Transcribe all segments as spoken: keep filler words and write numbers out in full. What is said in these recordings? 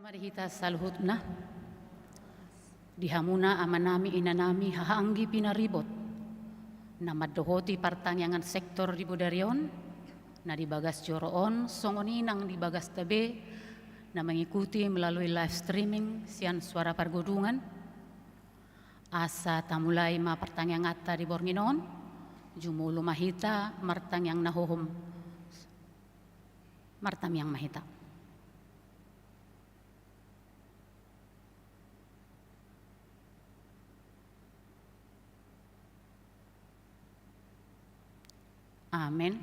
Mari hita saluhutna. Di hamuna amanami, inanami, hahaanggi pinaribot na mandohoti partangiangan sektor di bodari on, na di bagas joro on, songon i nang di bagasta be, na mengikuti melalui live streaming sian Suara Pargodungan. Asa tamulai ma partangianganta di borngin on. Jumolo ma hita martangiang na hohom. Martangiang ma hita. Amen.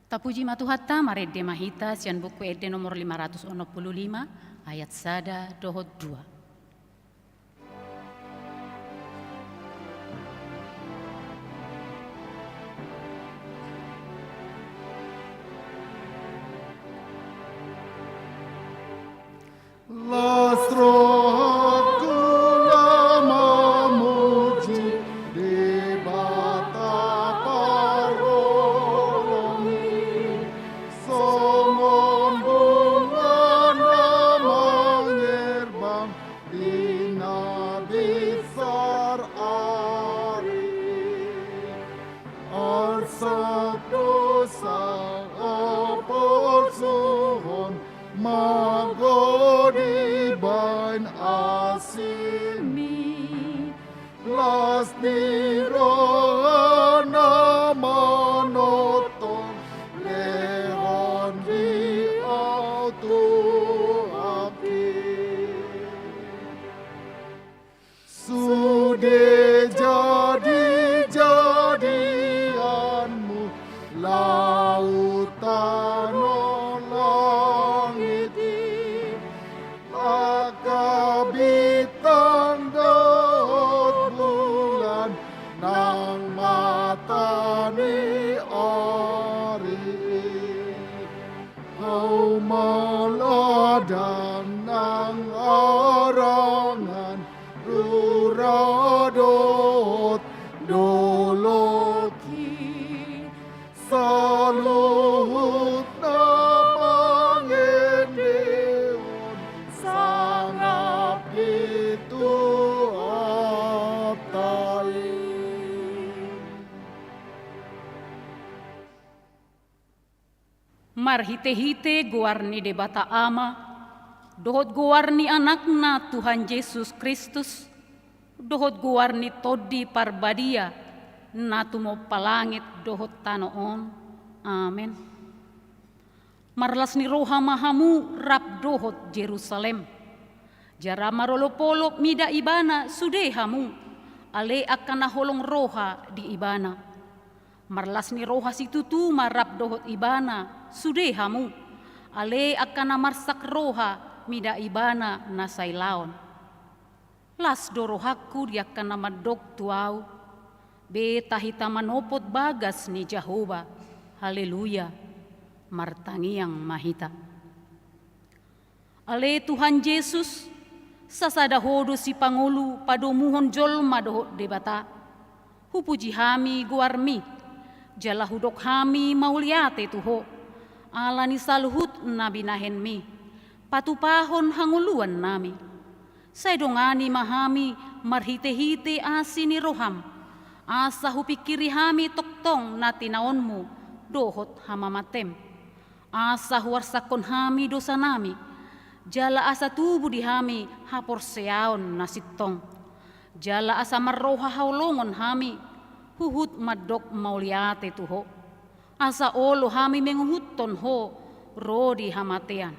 Tapuji ma Tuhanta, marende ma hita sian Buku Ende nomor lima ratus onom pulu lima, ayat sada dohot dua. Las rohangku na mamuji Debata parholong i, songon bunga na mangerbang di na binsar ari. Arsak dosa haporsuhon, mago dibaen asing ni. Las ni roha na manongtong, lehon di ahu Tuhanki. Sude jadi-jadianmu laut, tano, langit i, angka bintang dohot bulan nang mata ni ari i. Hauma ladang nang harangan, rura dohot dolok i, saluhutna mangendehon sangap ni Tuhanta i. Marhite-hite goar ni Debata Ama, dohot goar ni Anakna Tuhan Jesus Kristus, dohot goar ni Tondi Parbadia, na tumompa langit dohot tano on. Amen. Marlas ni roha ma hamu rap dohot Jerusalem. Jala marolopolop mida ibana sude hamu, ale angka na holong roha di ibana. Marlas ni roha situtu ma rap dohot ibana sude hamu, ale angka na marsak roha mida ibana na sailaon. Las do rohangku di angka na mandok tu ahu, beta hita manopot bagas ni Jahowa. Haleluya. Martangiang ma hita. Ale Tuhan Jesus, sasada Ho do sipangolu padomuhon jolma dohot Debata. Hupuji hami goarmi, jala hudok hami mauliate tu Ho, ala ni saluhut na binahenmi, patupahon hangoluannami. Sai dongani ma hami marhite-hite asi ni roham, asa hupingkiri hami tongtong na tinaonmu dohot hamamatem. Asa huarsakhon hami dosanami, jala asa tubu di hami haporseaon na sintong. Jala asa marroha haholongon hami, huhut mandok mauliate tu Ho. Asa olo hami menguhuthon Ho ro di hamatean.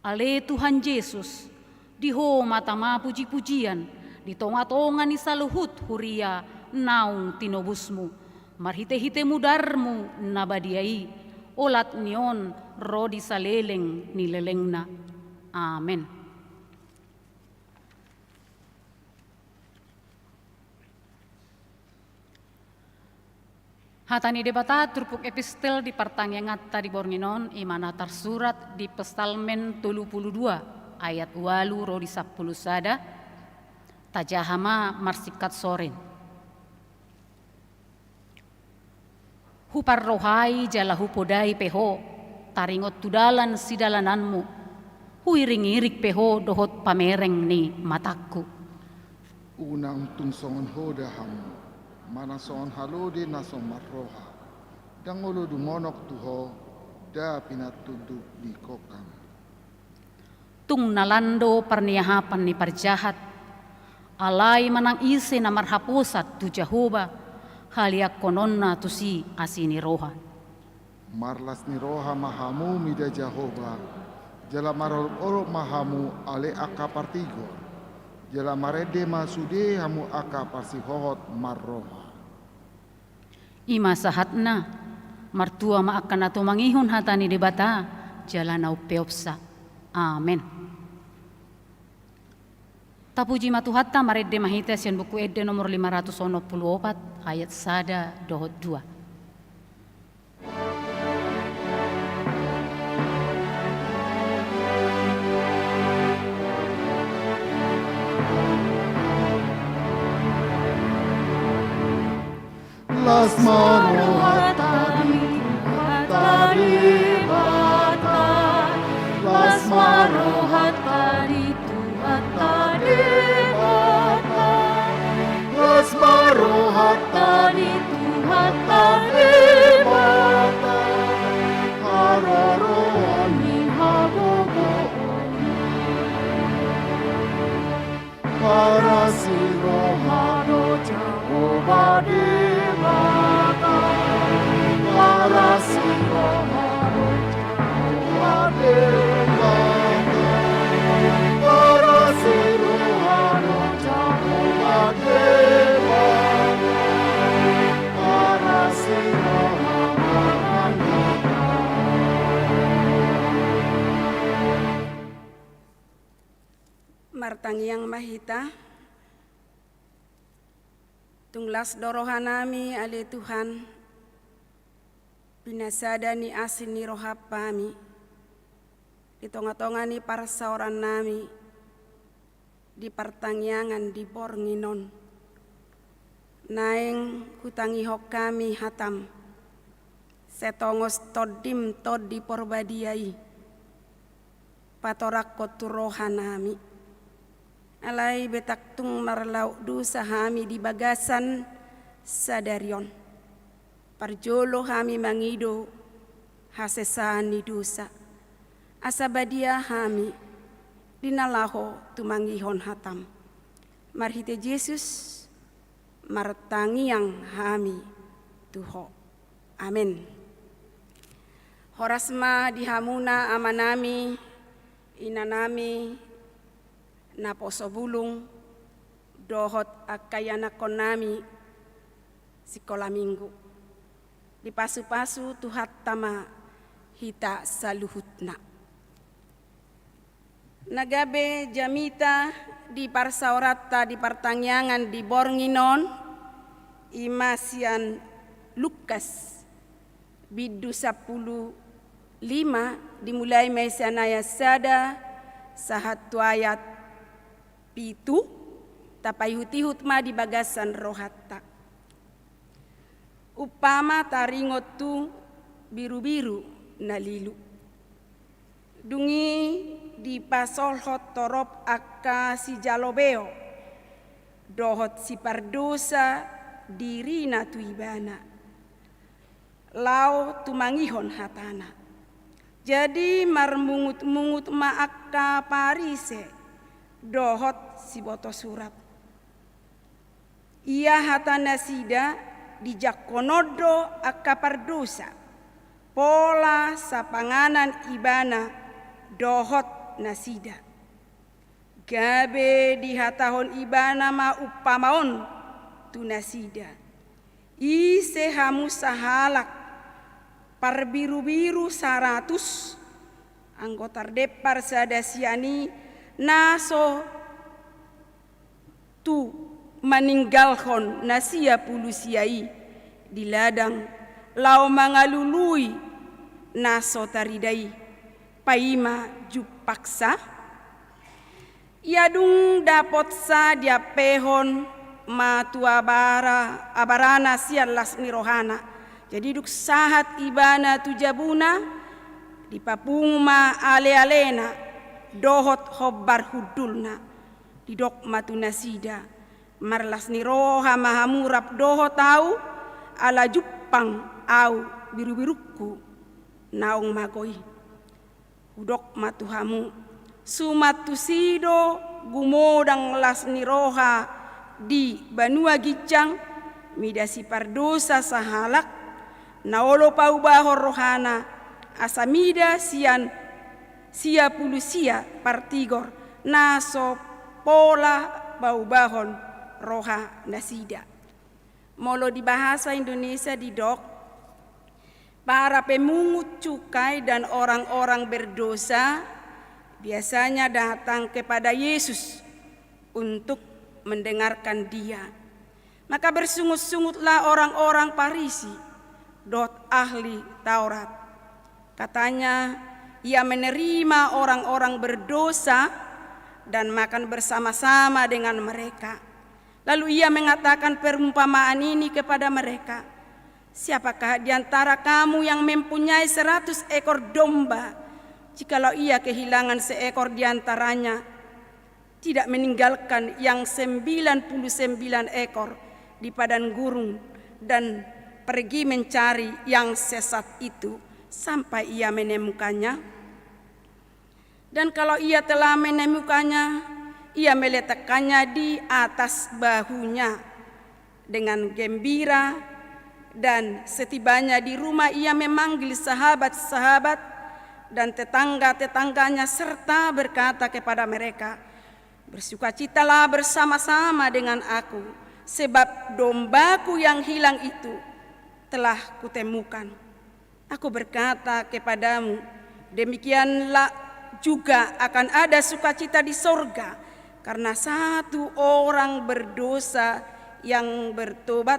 Ale Tuhan Jesus, di Ho ma tama puji-pujian di tonga-tonga ni saluhut huria naung tinobusmu, marhite-hite mudarmu na badia i, olat ni on ro di saleleng ni lelengna. Amen. Hata ni Debata turpuk epistel di partangianganta di borngin on, i ma na tarsurat di Psalmen tolu pulu dua, ayat ualu ro di sampulu sada, tajaha ma marsingkat sorin. Huparrohai jala hupodai pe Ho, Taringot tu dalan sidalananmu, huiringiring pe ho dohot pamereng ni matangku. Unang tung songon ho da hamu, manang songon halode na so marroha. Ndang olo dumonok tu ho da pinatunduk ni kongkam. Tung na lan do parniahapan ni parjahat, alai manang ise na marhaposan tu Jahowa, haleangkononna tusi asi ni roha. Marlas ni roha ma hamu mida Jahowa, jala marolopolop ma hamu ale angka partigor, jala marende ma sude hamu angka parsihohot marroha. I ma sahatna. Martua ma angka na tumangihon hata ni Debata jala na umpeopsa. Amen. Tapuji ma Tuhanta. Marende ma hita sian Buku Ende nomor lima ratus onom pulu opat, ayat sada dohot dua. Las ma rohanta di Tuhanta Debata. Las ma rohanta di Tuhanta Debata. Las ma rohanta di Tuhanta Debata. Haroroan ni hagogoon i. Parasi roha do Jahowa Debata. Parasi roha do Jahowa Debata. Parasi roha do Jahowa Debata. Parasi roha manang hita. Martangiang ma hita. Tung las do rohanami ale Tuhan, pinasada ni asi ni roham hami di tongatonga ni parsaorannami di partangiangan di borngin on. Naeng hutangihon hami hatam, sai tongos tondim Tondi Porbadia i, patorangkon tu rohanami. Alai betak tung marlaok dosa hami di bagasan sadari on. Parjolo hami mangido hasesaan ni dosa, asa badia hami di na laho tumangihon hatam. Marhite Jesus martangiang hami tu Ho. Amen. Horas ma di hamuna amanami, inanami, naposo bulung, dohot angka ianakkonnami sikola minggu. Dipasupasu Tuhanta ma hita saluhutna. Na gabe jamita di parsaoranta di partangiangan di borngin on, i ma sian Lukas bindu sampulu lima, dimulai ma i sian ayat sada sahat tu ayat pitu, tapaihutihut ma di bagasan rohanta. Umpama taringot tu birubiru na lilu. Dung i dipasolhot torop angka sijalobeo dohot sipardosa dirina tu ibana, laho tumangihon hatana. Jadi marmungutmungut ma angka Parise dohot sibotosurat. Ia hatanasida dijangkon on do angka pardosa, pola sapanganan ibana dohot nasida. Gabe dihatahon ibana ma umpama on tu nasida: Ise hamu sahalak parbirubiru saratus, anggo tardempar sada sian i, na so tutu maninggalhon na sia pulu sia i di ladang, laho mangalului na so tarida i, paima jumpangsa? Ia dung dapotsa diampehon ma tu abara, abarana sian las ni rohana. Jadi dung sahat ibana tu jabuna, Dipapungu ma ale-alena dohot hombar hundulna. Didok ma tu nasida: Marlas ni roha ma hamu rap dohot ahu, ala jumpang ahu birubirungku naung mago i. Hudok ma tu hamu: Suman tusi do gumodang las ni roha di banua ginjang mida sipardosa sahalak, na olo paubahon rohana, asa mida sian sia pulu sia partigor na so pola paubahon roha nasida. Molo di bahasa Indonesia didok, para pemungut cukai dan orang-orang berdosa biasanya datang kepada Yesus untuk mendengarkan Dia. Maka bersungut-sungutlah orang-orang Parisi dohot ahli Taurat. Katanya, Ia menerima orang-orang berdosa dan makan bersama-sama dengan mereka. Lalu Ia mengatakan perumpamaan ini kepada mereka: Siapakah di antara kamu yang mempunyai seratus ekor domba, jikalau ia kehilangan seekor di antaranya, tidak meninggalkan yang sembilan puluh sembilan ekor di padang gurun dan pergi mencari yang sesat itu sampai ia menemukannya? Dan kalau ia telah menemukannya, ia meletakkannya di atas bahunya dengan gembira, dan setibanya di rumah ia memanggil sahabat-sahabat dan tetangga-tetangganya serta berkata kepada mereka, "Bersukacitalah bersama-sama dengan aku, sebab dombaku yang hilang itu telah kutemukan." Aku berkata kepadamu, demikianlah juga akan ada sukacita di sorga karena satu orang berdosa yang bertobat,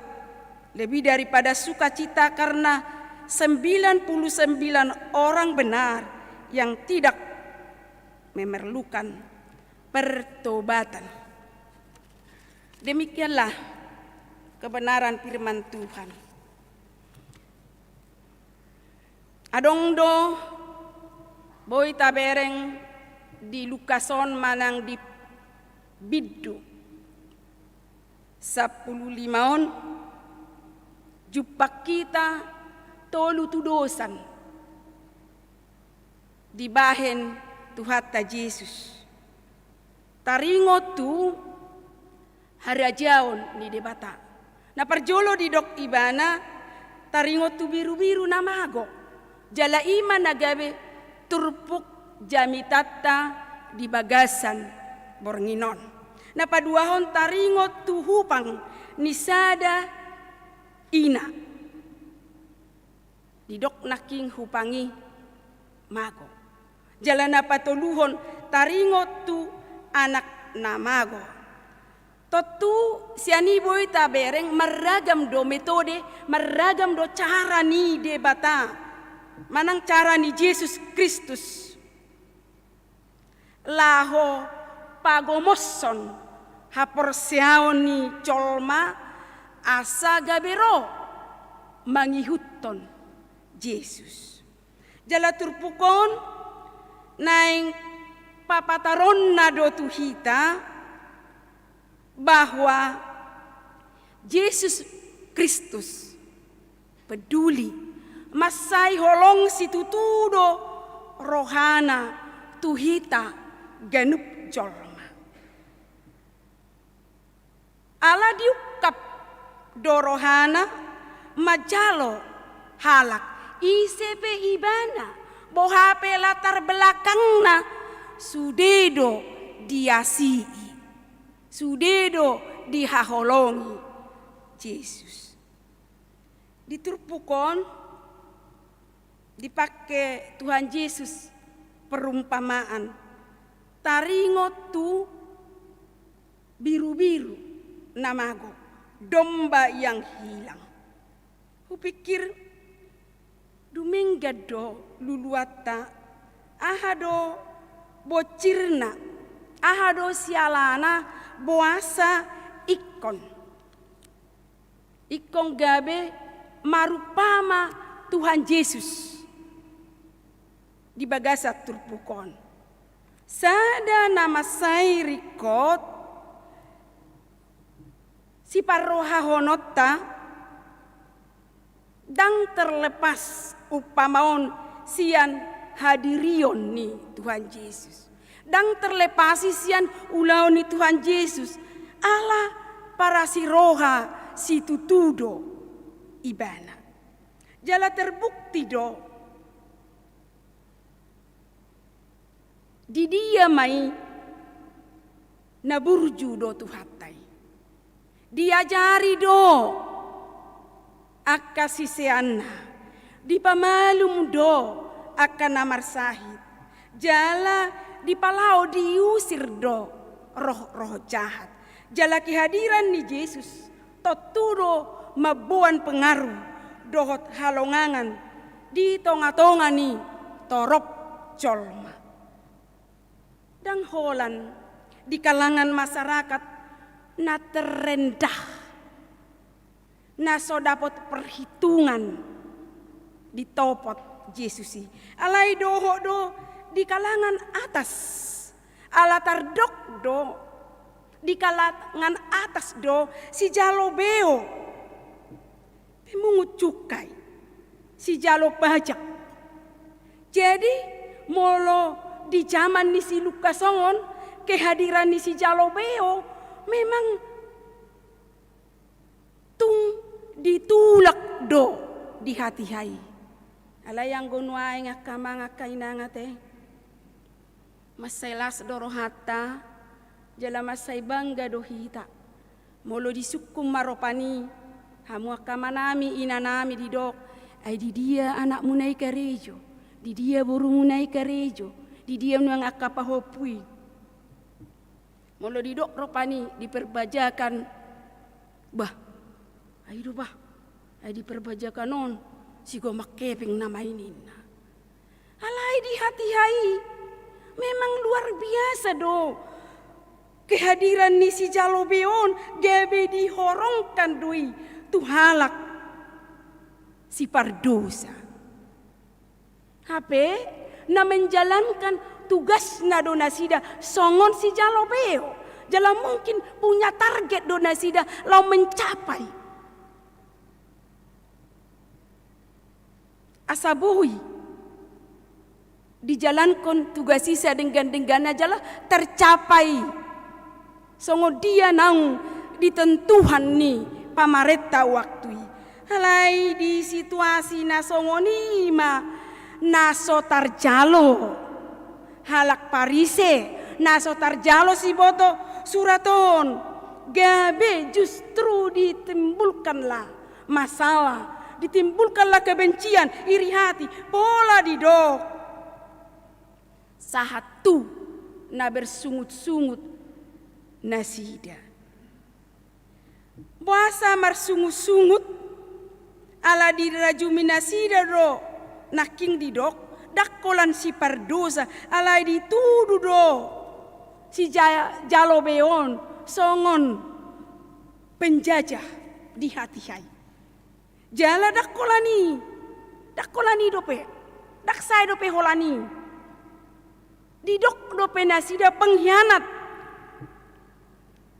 lebih daripada sukacita karena sembilan puluh sembilan orang benar yang tidak memerlukan pertobatan. Demikianlah kebenaran firman Tuhan. Adong do boi tabereng di Lukas on manang di bindu sampulu lima on, jumpang hita tolu tudosan dibahen Tuhanta Jesus. Taringot tu harajaon ni Debata. Na parjolo didok ibana, taringot tu birubiru na mago. Jala i ma na gabe turpuk jamitanta di bagasan borngin on. Na paduahon, taringot tu hupang ni sada ina. Didok nangkin hupang i mago. Jala na patoluhon, taringot tu anak na mago. Tontu sian i boi tabereng marragam do metode, marragam do cara ni Debata manang cara ni Jesus Kristus laho pagomoshon haporseaon ni jolma asa gabe ro mangihuthon Jesus. Jala turpuk on naeng papataronna do tu hita bahwa Jesus Kristus peduli, mansai holong situtu do rohana tu hita ganup jolma. Ala diungkap do rohana manjalo halak, ise pe ibana, boha pe latar belakangna, sude do diasii, sude do dihaholongi Jesus. Di turpuk on dipangke Tuhan Jesus perumpamaan taringot tu birubiru na mago, domba yang hilang. Hupikir dumenggan do luluanta, aha do bonsirna, aha do sialana boasa ingkon. Ingkon gabe marupa ma Tuhan Jesus. di bagasan turpuk on. Sada na mansai ringkot siparrohahononta, ndang terlepas umpama on sian hadirion ni Tuhan Jesus. Ndang terlepas i sian ulaon ni Tuhan Jesus, ala parasi roha situtu do ibana. Jala terbukti do di dia ma i na burju do Tuhanta i. Diajari do angka siseanna, dipamalum do angka na marsahit, jala dipalao, diusir do roh-roh jahat. Jala kehadiran ni Jesus tontu do mamboan pengaruh dohot halongangan di tonga-tonga ni torop jolma. Ndang holan di kalangan masyarakat na terendah, na so dapot perhitungan ditopot Jesus i. Alai dohot do di kalangan atas, ala tardok do di kalangan atas do sijalo beo, pemungut cukai, sijalo pajak. Jadi, molo di jaman ni si Lukas on, kehadiran ni sijalo beo memang tung ditulak do di hatiha i. Alai anggo nuaeng angka amang, angka inang ate, mansai las do rohanta, jala mansai bangga do hita. Molo disungkun ma rupani, hamu angka amanami, inanami, didok, ai di dia anakmuna i karejo, di dia borumuna i karejo, di dia nuaeng angka pahompu i. Molo didok rupani di perbajakan, bah, ai do bah, ai di perbajakan on sigomang hepeng nama i ninna. Alai di hatiha i memang luar biasa do kehadiran ni sijalo beo on, gabe dihorongkan do i tu halak sipardosa. Hape na menjalankan tugasna do nasida songon sijalo beo. Jala mungkin punya target do nasida laho mencapai. Asa boi dijalankon tugas i sadenggan-dengganna jala tercapai songon dia naung ditentuhon ni pamarenta waktu i. Alai di situasi na songon i ma na so tarjalo halak Parise, na so tarjalo siboto surat on, gabe justru ditimbulkanlah masalah, ditimbulkanlah kebencian, iri hati, pola didok sahat tu na bersungut-sungut nasida. Boasa marsungut-sungut? Ala dirajumi nasida do nangkin didok, ndang holan sipardosa, alai ditudu do sija-, jalo beo on songon penjajah di hatiha i. Jala ndang holan i, ndang holan i dope, ndang sae dope holan i. Didok dope nasida pengkhianat.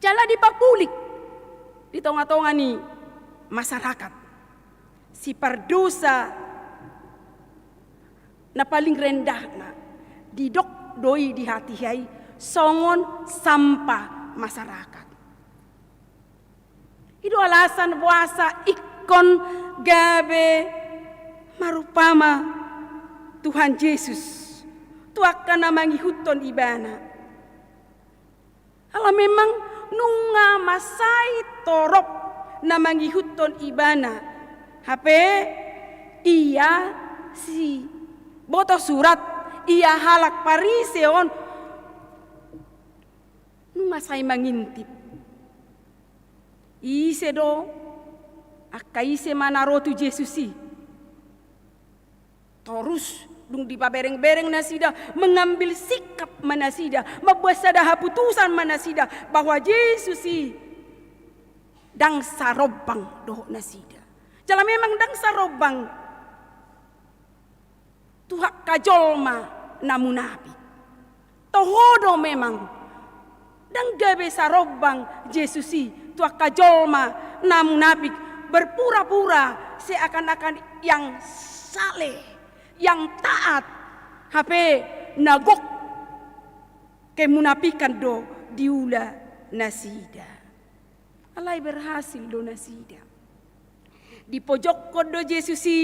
Jala dipapulik di tonga-tonga ni masyarakat. Sipardosa na paling rendahna, didok do i di hatiha i songon sampah masyarakat. I do alasan boasa ingkon gabe marumpama Tuhan Jesus tu angka na mangihuthon Ibana. Ala memang nunga mansai torop na mangihuthon Ibana. Hape ia siboto surat, ia halak Parise on nunga sai mangintip. Ise do, angka ise ma na ro tu Jesus i. Torus dung dipabereng-bereng nasida, mengambil sikap ma nasida, mambuat sada haputusan ma nasida bahwa Jesus i ndang sarombang dohot nasida. Jala memang ndang sarombang. tu angka jolma na munafik. Toho do memang, ndang gabe sarombang Jesus i tu angka jolma na munafik, berpura-pura seakan-akan yang saleh, yang taat, hape na gok kemunafikan do diula nasida. Alai berhasil do nasida. Dipojokkon do Jesus i,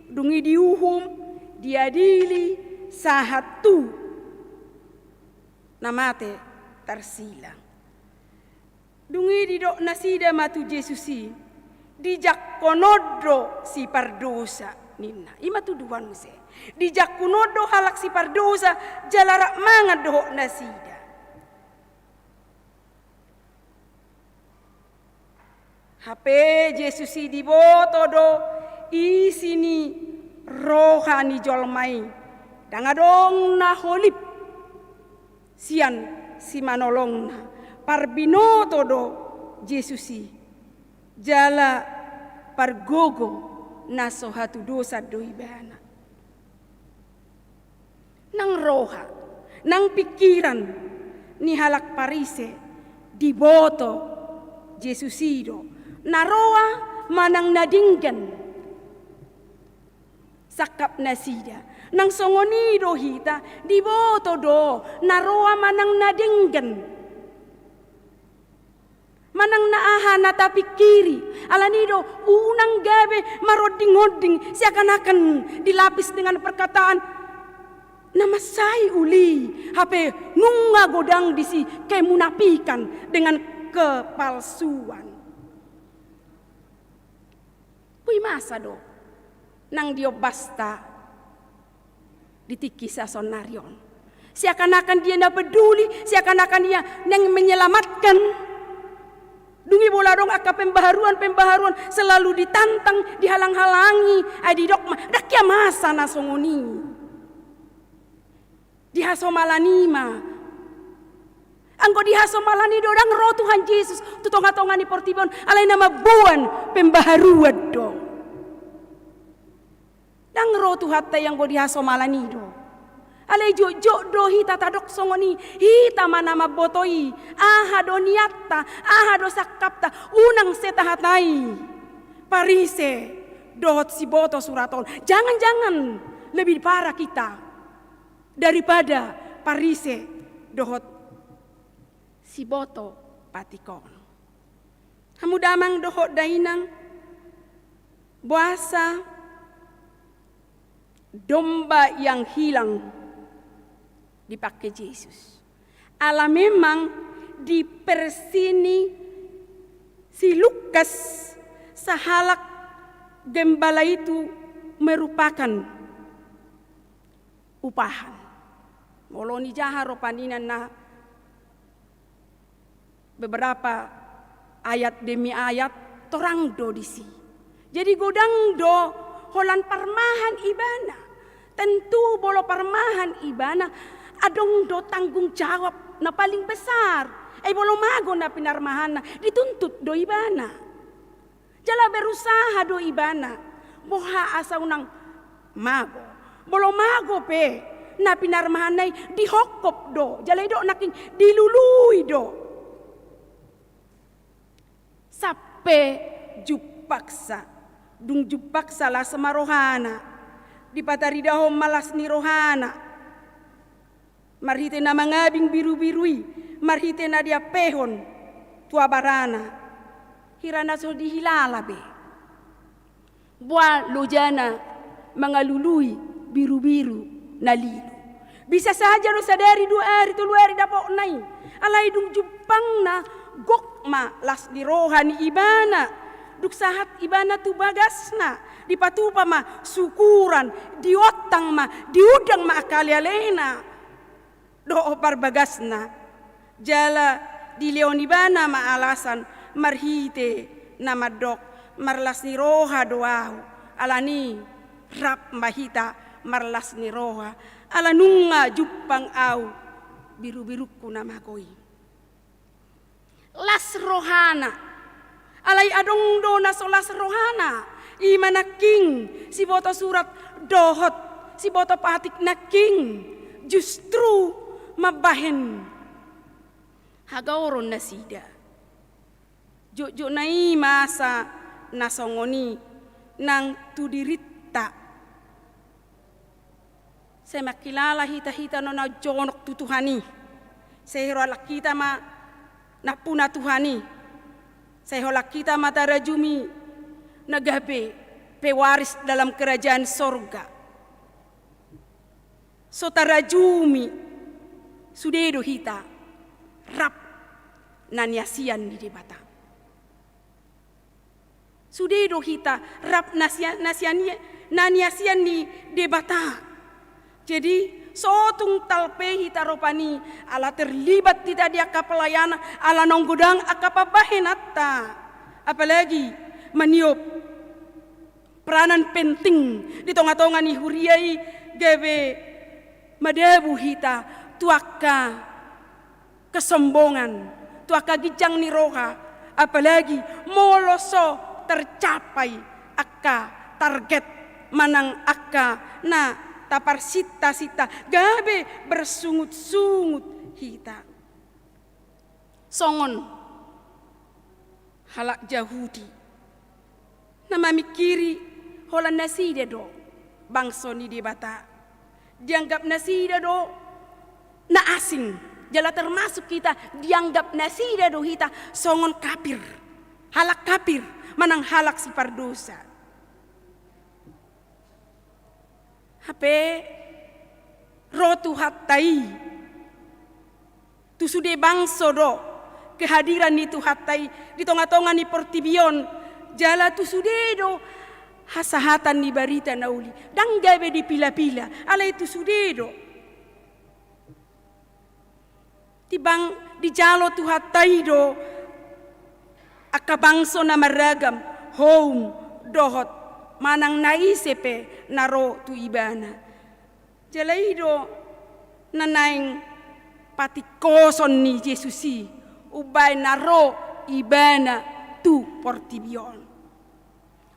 dung i diuhum, diadili, sahat tu na mate tarsilang. Dung i didok nasida ma tu Jesus i, dijangkon on do sipardosa, ninna. I ma tuduhan muse. Dijangkon on do halak sipardosa, jala rap mangan dohot nasida. Hape Jesus i diboto do isi ni roha ni jolma i, ndang adong na holip sian simanolongna. Parbinoto do Jesus i, jala pargogo na so hatudosan do ibana. Nang roha, nang pingkiran ni halak Parise diboto Jesus i do, na roa manang na denggan sangkap nasida. Nang songon i do hita, diboto do na roa manang na denggan. Manang na aha na tapingkiri, alani do unang gabe maronding-onding, seakan-akan dilapis dengan perkataan na mansai uli, hape nunga godang disi kemunafikan dengan kepalsuan. Boi masa do nang di ombasta di tingki sasonari on. Seakan-akan dia na peduli, seakan-akan ia na ingin menyelamatkan. Dung i molo adong angka pembaharuan-pembaharuan selalu ditantang, dihalang-halangi, ai didok ma, ndang hea masa na songon i. Di hasomalan i ma. Anggo di hasomalan i do ndang ro Tuhan Jesus tu tonga-tonga ni portibi on, alai na mamboan pembaharuan do. Ndang ro Tuhanta i anggo di hasomalan i do. Alai jotjot do hita tadok songon i, hita ma na mamboto i, aha do niatta, aha do sangkapta, unang sai tahatai Parise dohot siboto surat on. Jangan-jangan lebih parah kita daripada Parise dohot siboto patik on. Hamu damang dohot dainang, boasa domba yang hilang dipake Jesus? Ala memang di versi ni si Lukas, sahalak gembala itu merupakan upahan. Molo nijaha ro paninanna beberapa ayat demi ayat, torang do disi. Jadi godang do holan parmahan ibana. Tentu molo parmahan ibana, adong do tanggung jawab na paling besar. Ai molo mago na pinarmahanna, dituntut do ibana. Jala berusaha do ibana boha asa unang mago. Molo mago pe na pinarmahanna i, dihongkop do, jala didok nangkin dilului do. Sampe jumpangsa, dung jumpangsa las ma rohana, dipataridahon ma las ni rohana. Marhite na mangabing birubiru i, marhite na diampehon tu abarana, hira na so dihilala be. Boa lojana mangalului birubiru na lilu. Bisa saja do sadari, dua ari, tolu ari dapotna i. Alai dung jumpangna, gok ma las ni roha ni ibana. Dung sahat ibana tu bagasna, dipatupa ma syukuran, diontang ma, diundang ma angka alealena dohot parbagasna. Jala dilehon ibana ma alasan marhite na mandok, marlas ni roha do ahu. Alani rap ma hita marlas ni roha, ala nunga jumpang ahu birubirungku na mago i. Las rohana. Alai adong do na so las rohana. I ma nangkin siboto surat dohot siboto patik nangkin justru mambahen hagaoron nasida. Jotjotna i masa na songon i nang tu dirinta. Sai mangkilala hita, hita na jonok tu Tuhan i. Sai holan hita ma nampuna Tuhan i. Sai holan hita ma tarajumi na gabe pewaris dalam kerajaan sorga. So tarajumi sude do hita rap na niasian ni Debata. Sude do hita rap na sia-, na sian-, na niasian ni Debata. Jadi, so tung talpe hita rupani, ala terlibat hita di angka pelayanan, ala naung godang angka pambahenanta. Apalagi maniop peranan penting di tonga-tonga ni huria i, gabe madabu hita tu angka kesombongan, tu angka ginjang ni roha, apalagi molo so tercapai angka target manang angka na taparsinta-sinta, gabe bersungut-sungut hita. Songon halak Jahudi na mamingkiri holan nasida do bangso ni Debata. Dianggap nasida do na asing. Jala termasuk hita, dianggap nasida do hita songon kafir. Halak kafir, manang halak sipardosa. Hape ro Tuhanta i tu sude bangso do kehadiran ni Tuhanta i di tonga-tonga ni portibi on, jala tu sude do hasahatan ni barita na uli. Ndang gabe dipila-pila, alai tu sude do. Timbang dijalo Tuhanta i do angka bangso na maragam, houm dohot manang na ise pe na ro tu Ibana. Jala i do na naeng patingkoson ni Jesus i, umbaen na ro Ibana tu portibi on.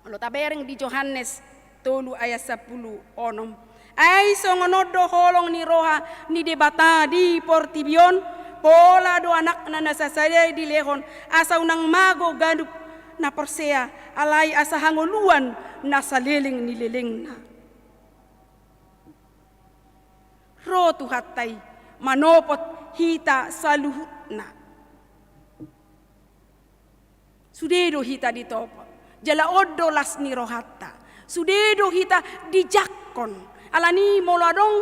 Molo tabereng di Johannes tolu ayat sampulu onom. Ai songon on do holong ni roha ni Debata di portibi on, pola do Anakna na sasada i dilehon, asa unang mago ganup na porsea, alai asa hangoluan na saleleng ni lelengna. Ro Tuhanta i manopot hita saluhutna. Sude do hita ditopot. Jala on do las ni rohanta. Sude do hita dijangkon. Alani molo adong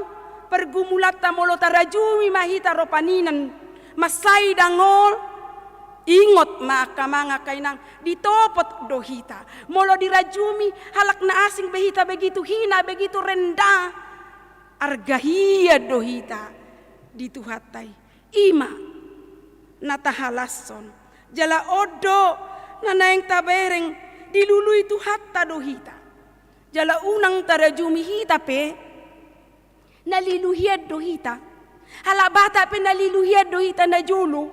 pergumulanta, molo tarajumi ma hita ro paninan mansai dangol, ingot ma angka amang angka inang, ditopot do hita. Molo dirajumi halak na asing be hita, begitu hina, begitu rendah, arga hian do hita di Tuhanta i. I ma na tahalashon. Jala on do na naeng tabereng, dilului Tuhanta do hita. Jala unang tarajumi hita pe na lilu hian do hita. Halak Batak pe na lilu hian do hita najolo.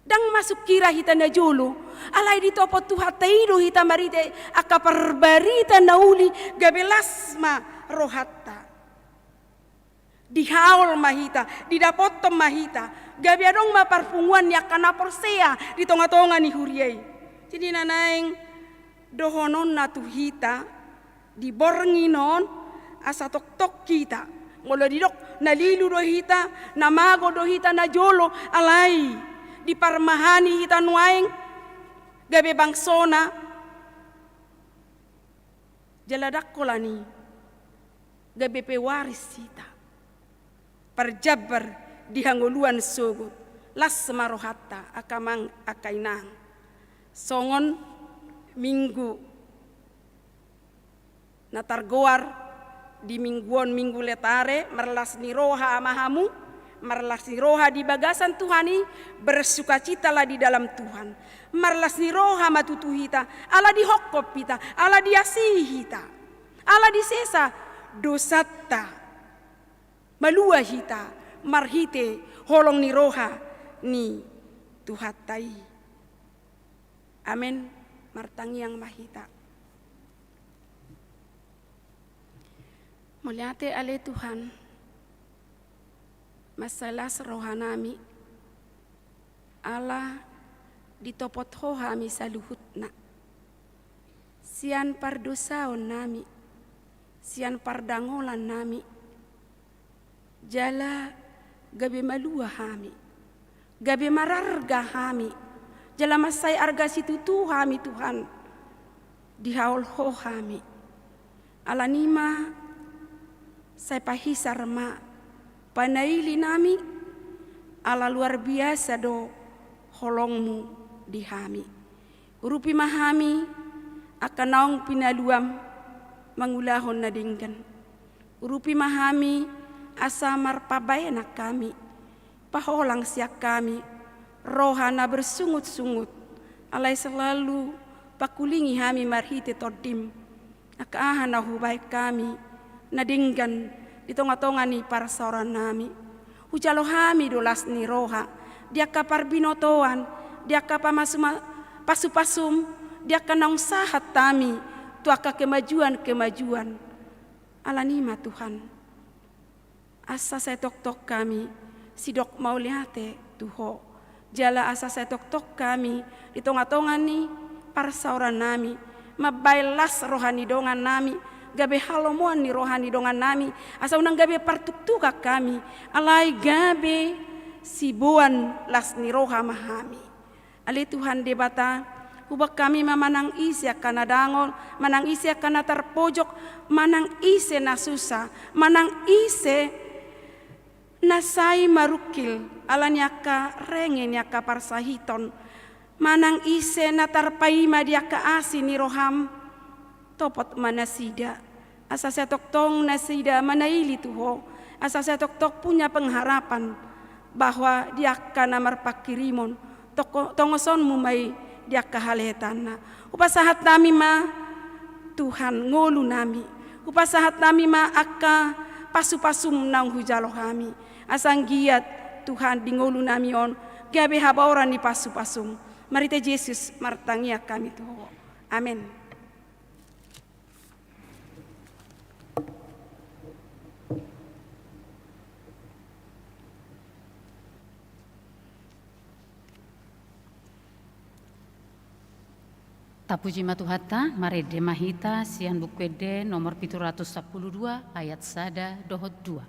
Ndang masuk hira hita najolo, alai ditopot Tuhanta i do hita marhite angka parbarita na uli, gabe las ma rohanta. Dihaol ma hita, didapothon ma hita, gabe adong ma parpunguan ni angka na porsea di tonga-tonga ni huria i. Jadi na naeng dohononna tu hita di borngin on, asa tongtong hita, molo didok na lilu do hita, na mago do hita najolo, alai diparmahani hita nuaeng gabe bangsona, jala ndang holan i gabe pewaris hita. Parjambar di hangoluan sogot, las ma rohanta angka amang angka inang. Songon minggu na targoar di minggu on, Minggu Letare, marlas ni roha ma hamu, marlas ni roha di bagasan Tuhan i, bersukacitalah di dalam Tuhan. Marlas ni roha ma tutu hita, ala dihophop hita, ala diasihi hita, ala disesa dosanta. Malua hita marhite holong ni roha ni Tuhanta i. Amen. Martangiang ma hita. Mauliate ale Tuhan, mansai las rohanami, ala ditopot Ho hami saluhutna. Sian pardosaonnami, sian pardangolannami, jala gabe malua hami, gabe mararga hami, jala mansai arga situtu hami Tuhan, dihaol Ho hami. Alani i ma sai pahisar ma panailinami, ala luar biasa do holongmu di hami. Urupi ma hami angka naung pinaluam mangulahon na denggan. Urupi ma hami asa marpabaenan hami, paholang sian hami roha na bersungut-sungut, alai selalu pakulingi hami marhite Tondim. Angka aha na hubaen hami na denggan di tonga-tonga ni parsaorannami. Hujalo hami do las ni roha di angka parbinotoan, di angka pamasuma-, pasupasum, di angka naung sahat hami tu angka kemajuan-kemajuan. Alani i ma Tuhan, asa sai tongtong hami sidok mauliate tu Ho, jala asa sai tongtong hami di tonga-tonga ni parsaorannami mambaen las roha ni dongannami, gabe halomoan ni roha ni dongannami, asa unang gabe partuktukan hami, alai gabe siboan las ni roha ma hami. Ale Tuhan Debata, huboan hami ma manang ise angka na dangol, manang ise angka na tarpojok, manang ise na susa, manang ise na sai marungkil ala ni angka renge ni angka parsahiton, manang ise na tarpaima di angka asi ni roham, topot ma nasida. Asa sai tongtong nasida manaili tu Ho, asa sai tongtong punya pengharapan bahwa di angka na marpanghirimon, toko-, tongosonmu ma i di angka halehetanna. Hupasahat hami ma Tuhan ngolunami, hupasahat hami ma angka pasupasum naung hujalo hami. Asa anggiat Tuhan di ngolunami on gabe habaoran ni pasupasum. Marhite Jesus martangiang hami tu Ho. Amen. Tapuji ma Tuhanta, marende ma hita sian Buku Ende nomor pitu ratus sampulu dua, ayat sada dohot dua.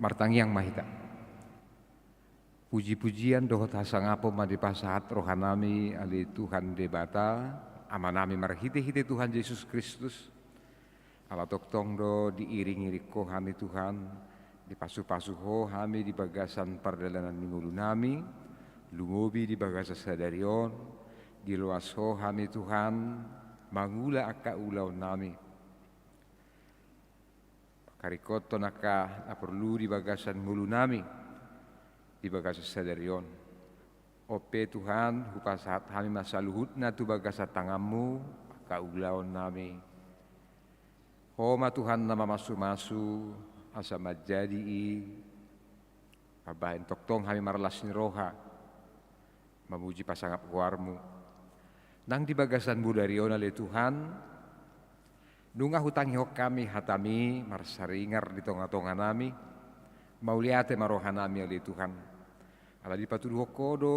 Martangiang ma hita. Puji-pujian dohot hasangapon ma dipasahat rohanami ale Tuhan Debata, Amanami marhite-hite Tuhan Jesus Kristus. Ala tongtong do diiring-iring Ho hami Tuhan, Dipasupasu Ho hami di bagasan pardalanan ni ngolunami, lumobi di bagasan sadari on, diloas Ho hami Tuhan, mangula angka ulaonnami. Pangkaringkothon angka na porlu di bagasan ngolunami, di bagasan sadari on. On pe Tuhan, hupasahat hami ma saluhutna tu bagasan tanganMu, angka ulaonnami. Ho ma Tuhan na mamasumasu, asa manjadi i, mambahen tongtong hami marlas ni roha, mamuji pasangap goarMu. Nang di bagasan bodari on ale Tuhan, nunga hutangihon hami hataMi marsaringar di tongatonganami, mauliate ma rohanami ale Tuhan. Ala dipatuduhon Ho do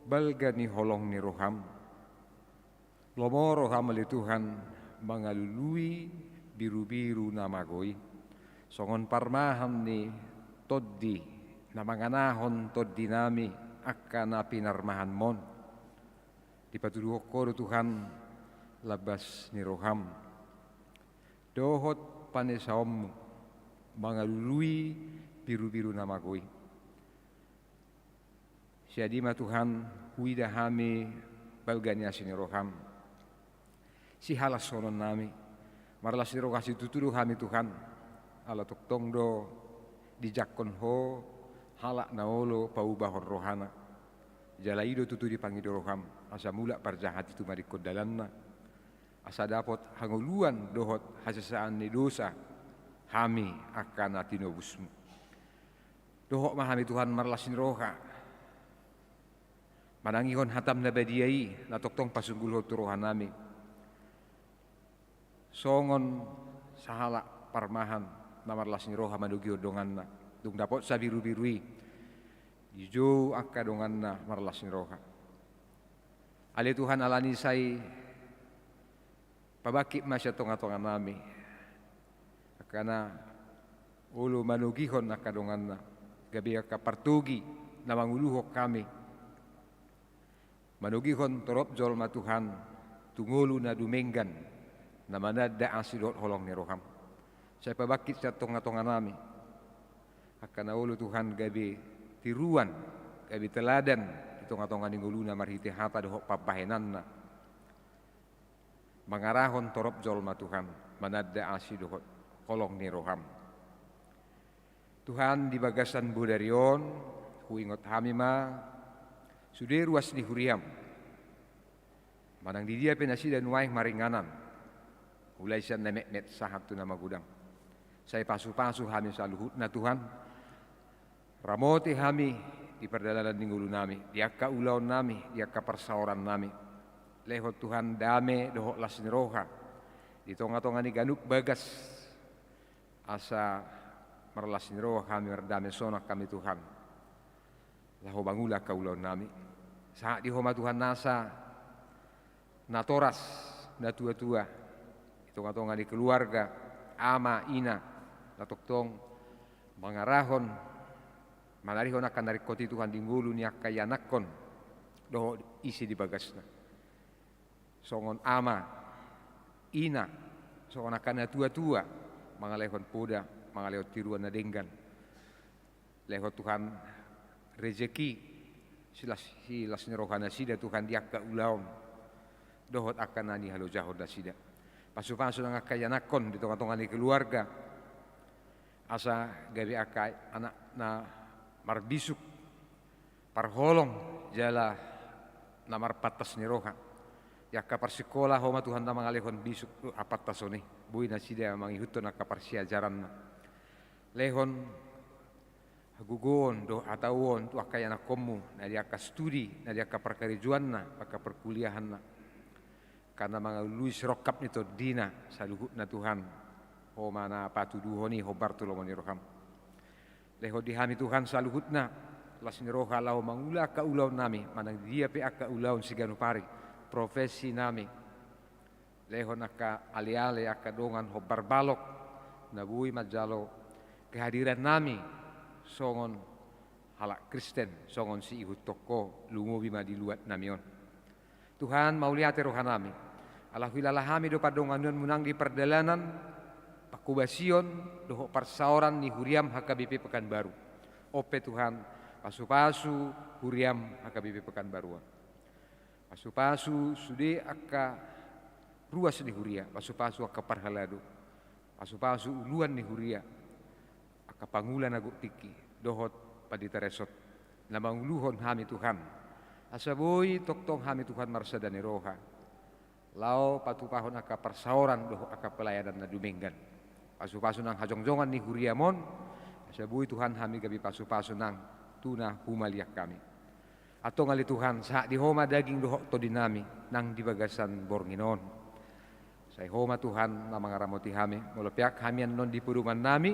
balga ni holong ni rohaM. Lomo rohaM ale Tuhan, mangalului birubiru na mago i. Songon parmahan ni tondi, na manganahon tondinami angka na pinarmahanMon. Dipatuduhon Ho do Tuhan, lambas ni rohaM. Dohot panesaonMu, mangalului birubiru na mago i. Sian i ma Tuhan, huida hami balga ni asi ni rohaM. Sihalashononnami, marlas ni roha situtu do hami Tuhan, ala tongtong do dijangkon Ho, halak na olo paubahon rohana. Jala i do tutu dipangido rohaM, asa mulak parjahat i tumadingkon dalanna. Asa dapot hangoluan dohot hasesaan ni dosa hami angka na tinobusMu. Dohot ma hami Tuhan marlas ni roha, manangihon hataM na badia i, na tongtong pasunggulhon tu rohanami. Songon sahalak parmahan, na marlas ni roha manogihon donganna. Dung dapotsa birubiru i, dijou angka donganna marlas ni roha. Ale Tuhan, alani i sai pabangkit ma sian tongatonganami angka na olo manogihon angka donganna, gabe angka partogi na manguluhon hami. Manogihon torop jolma Tuhan, tu ngolu na dumenggan, na mananda asi dohot holong ni rohaM. Sai pabangkit sian tongatonganami angka na olo Tuhan gabe tiruan, gabe teladan di tongatonga ni ngoluna marhite hata dohot pambahenanna. Mangarahon torop jolma Tuhan, mananda asi dohot holong ni rohaM. Tuhan, di bagasan bodari on, huingot hami ma, sude ruas ni huriaM. Manang di dia pe nasida nuaeng maringanan, mulai sian na metmet sahat tu na magodang. Sai pasupasu hami saluhutna Tuhan, ramoti hami di pardalanan ni ngolunami, di angka ulaonnami, di angka parsaorannami. Lehon Tuhan dame dohot las ni roha di tongatonga ni ganup bagas, asa marlas ni roha hami, mardame sonang hami Tuhan, laho mangula angka ulaonnami. Sahat di Ho ma Tuhan nasa natoras, natuatua di tongatonga ni keluarga, ama, ina, na tongtong mangarahon, manarihon angka na ringkot i Tuhan di ngolu ni angka ianakhon dohot isi di bagasna. Songon ama, ina, songon angka natuatua, mangalehon poda, mangalehon tiruan na denggan. Lehon Tuhan rejeki, silas, silas ni roha nasida Tuhan di angka ulaon dohot angka na nihalojahon nasida. Pasupasu nang angka ianakhon di tongatonga ni keluarga, asa gabe angka anak na marbisuk, parholong jala na marpantas ni roha. Di angka parsikola, Ho ma Tuhan na mangalehon bisuk, eh, hapantason i. Boi nasida mangihuthon angka parsiajaranna. Lehon hagogoon dohot hatauon tu angka ianakhonmu, na di angka studi, na di angka parkarejoanna, angka parkuliahanna. Angka na mangalului sirongkap ni tondina, saluhutna Tuhan, Ho ma na patuduhon i hombar tu lomo ni roham. Lehon di hami Tuhan saluhutna las ni roha laho mangula angka ulaonnami, manang di dia pe angka ulaon siganup ari, profesinami. Lehon angka aleale, angka dongan hombar balok na boi manjalo kehadirannami songon halak Kristen, songon siihuthon Ho, lumobi ma di luatnami on. Tuhan, mauliate rohanami, ala huilala hami do pandonganionmu nang di pardalanan, Kobasion dohot parsaoran ni huriam H K B P Pekanbaru. On pe Tuhan, pasu-pasu huriam H K B P Pekanbaru on. Pasu-pasu sude angka ruas ni huria, pasu-pasu angka parhalado, pasu-pasu uluan ni huria, angka pangula na gok tingki, dohot pandita resort, na manguluhon hami Tuhan. Asa boi tongtong hami Tuhan marsada ni roha laho patupahon angka parsaoran dohot angka pelayanan na dumenggan. Pasu-pasu nang hajongjongan ni huriam on, asa boi Tuhan hami gabe pasu-pasu nang tu na humaliang hami. Antong ale Tuhan, sahat di Ho ma daging dohot tondinami nang di bagasan borngin on. Sai Ho ma Tuhan na mangaramoti hami, molo peak hami annon di podomannami,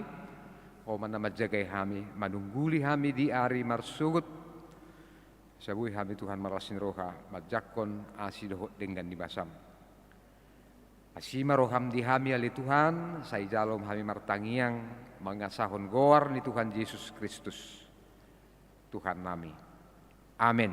Ho ma na manjagai hami, manungguli hami di ari marsogot. Asa boi hami Tuhan marlas ni roha manjangkon asi dohot denggan ni basam. Asi ma roham di hami ale Tuhan, sai jalo ma hami martangiang mangasahon goar ni Tuhan Jesus Kristus, Tuhannami. Amen.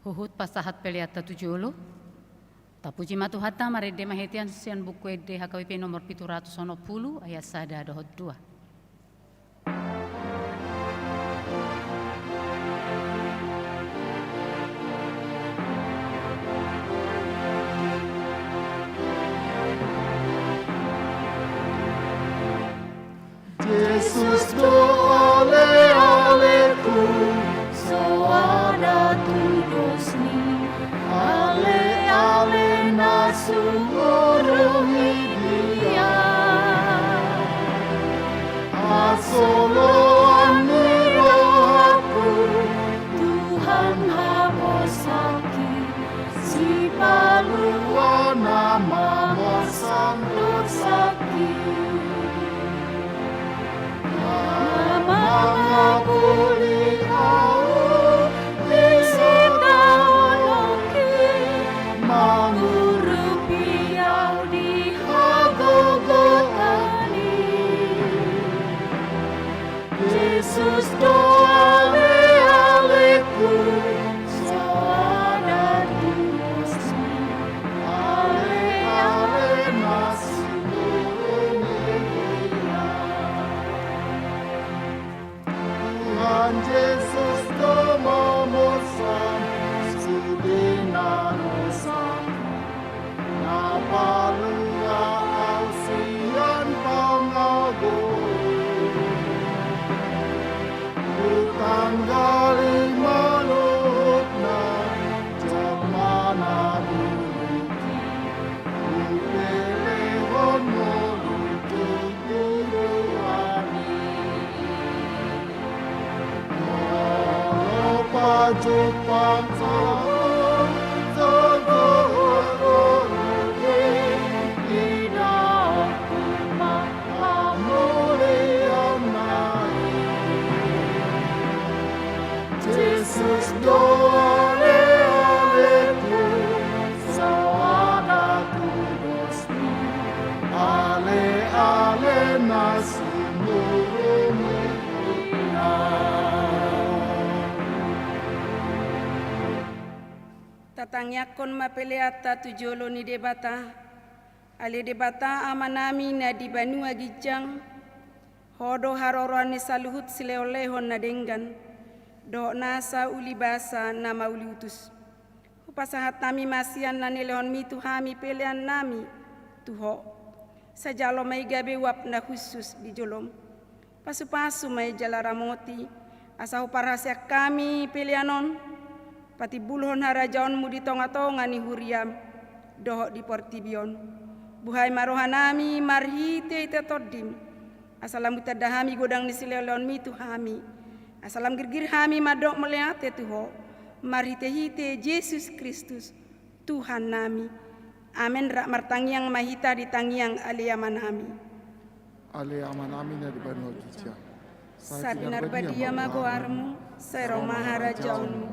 Huhut pasahat peleanta tu jolo. Tapuji ma Tuhanta, marende ma hita sian Buku Ende H K B P nomor pitu ratus onom pulu, ayat sada dohot dua. Jesus do ale-aleku, so ada tudosni, ale-ale na sumurung di Dia. Hasoloan ni rohangku, Tuhan haposangki, Sipalua na mamorsan dosangki. Na mangapuli ahu di sitaononki, mangurupi ahu di hagogotan i. Jesus do ale-aleku, so ada tudosni, ale-ale na sumurung di Dia. Tuhan Jesus do mamorsan sude na dosa, na palua ahu sian pangago. Hutanggali ma luhutna, jala na bulungki, hupelehon ngolungki tu Tuhan i. Molo pajumpang ahu, jala huhut i, idaonku ma hamuliaonna i. Jesus do ale-aleku, so ada tudosni, ale-ale na sumurung di Dia. Tatangiangkon ma peleanta tu jolo ni Debata. Ale Debata Amanami na di banua ginjang, Ho do haroroan ni saluhut silehonlehon na denggan, dohot nasa ulibasa na mauliutus. Hupasahat hami ma sian na nilehonmi tu hami peleannami tu Ho. Sai jalo ma i gabe uap na hushus di jolom. Pasupasu ma i jala ramoti, asa huparhaseang hami pelean on patimbulhon harajaonmu di tongatonga ni huriam dohot di portibi on. Buhai ma rohanami marhite ita tondim, asa lam hutanda hami godang ni silehonlehonmi tu hami, asa lam girgir hami mandok mauliate tu Ho, marhitehite Jesus Kristus, Tuhannami. Amen. Rap martangiang ma hita di tangiang Ale Amanami. Ale Amanami na di banua ginjang. Sai pinarbadia ma goarmu, sai ro ma harajaonmu,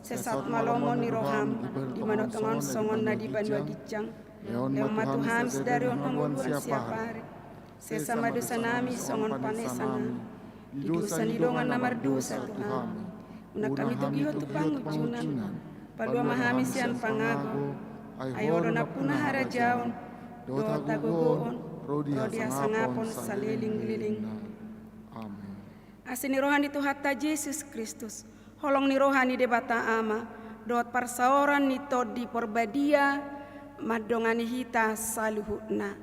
sai saut ma lomo ni roham, di banua tonga on songon na di banua ginjang. Lehon ma tu hami sadari on hangoluan siapari. Sesa ma dosanami songon panesanami di dosa ni dongan na mardosa tu hami. Unang hami togihon tu pangunjunan. Palua ma hami sian pangago. Ai Ho do nampuna harajaon dohot hagogoon ro di hasangapon saleleng ni lelengna. Amen. Asi ni roha ni Tuhanta Jesus Kristus, holong ni roha ni Debata Ama, dohot parsaoran ni Tondi Porbadia mandongani hita saluhutna.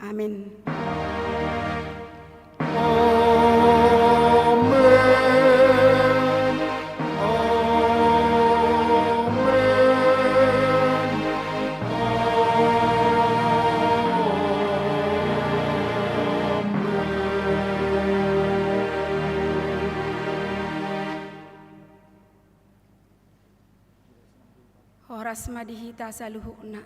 Amen. Amen. Amen. Amen. Horas ma di hita saluhutna.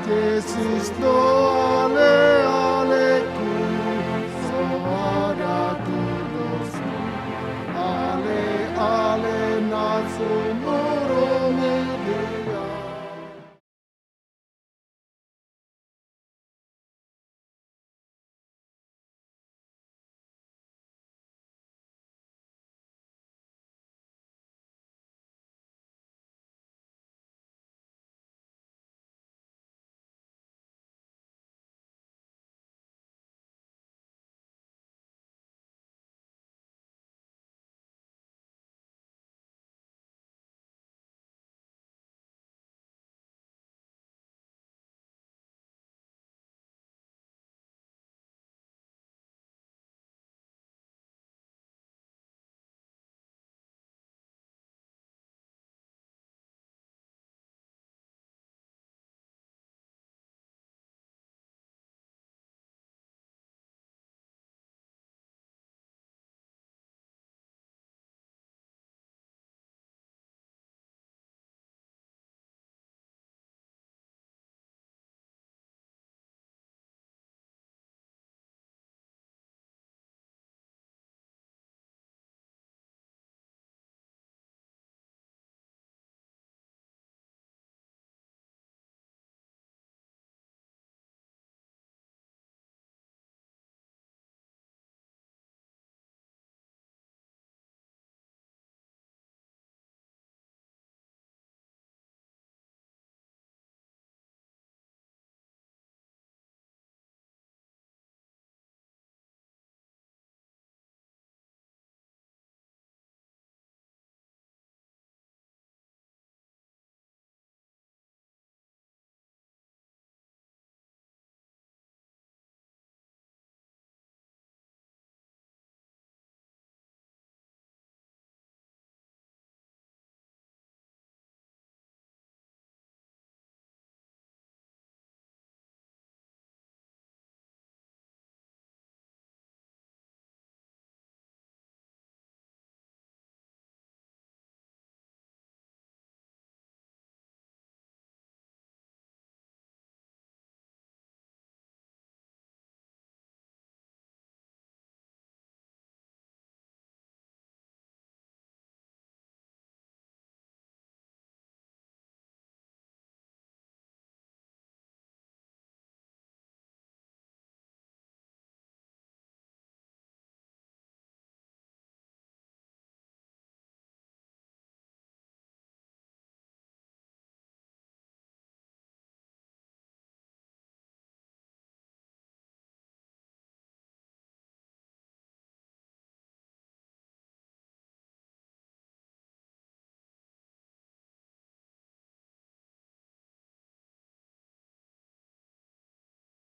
Jesus doa